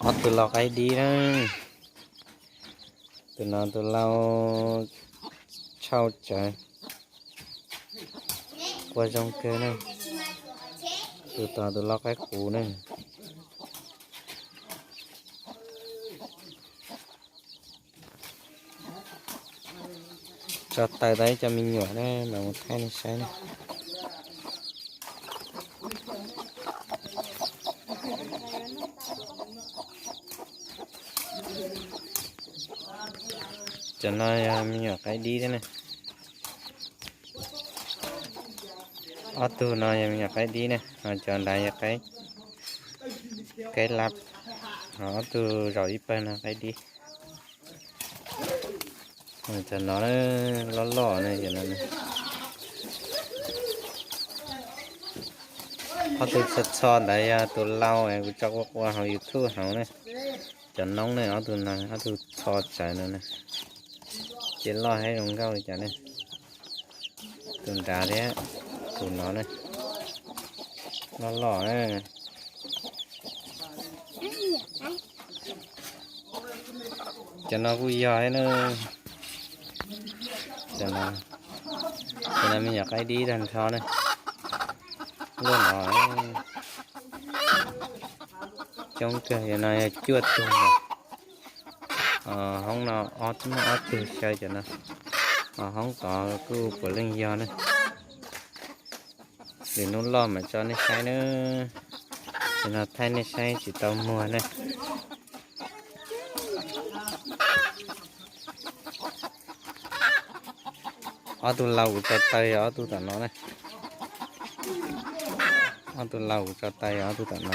Ob tug lau qaib dib na, tus no tus lau tshau tsawv, qua zoo kawg na. Tus tod tus lau qaib qus na. Tso taws tau ib co me nyuam na, mam mus thaij nej saib na. Cov no yog me nyuam qaib dib thiab na. Ob tug no yog me nyuam qaib dib na, ho cov nrad yog qaib, qaib lab, ho ob tug zaum ib pawg no qaib dib. Cov no loj loj na, cov no. Ob tug txho txho ntawd yog tus lau kuv tso qua qua hauv YouTube hauv na. Cov noob ne, ob tug no, ob tug txho tsawv no na. Ces loj thiab zoo nkauj li cas ne. Tus nrad thiab tus no na, loj loj na. Cov no kuj yog thiab na. Cov no, cov no me nyuam qaib dib tag nrho na. Luaj no coob kawg, cov no yog cuaj tug. Hoob no muaj ob tug xyaw cov no. Hoob tod kuj puav leej yog na. Lwm hnub loj mam tso nej saib na. Nim no thaij nej saib tsis tau muag na. Ob tug lau kuv tso taw yog ob tug tom no na. Ob tug lau kuv tso taw yog ob tug tom no.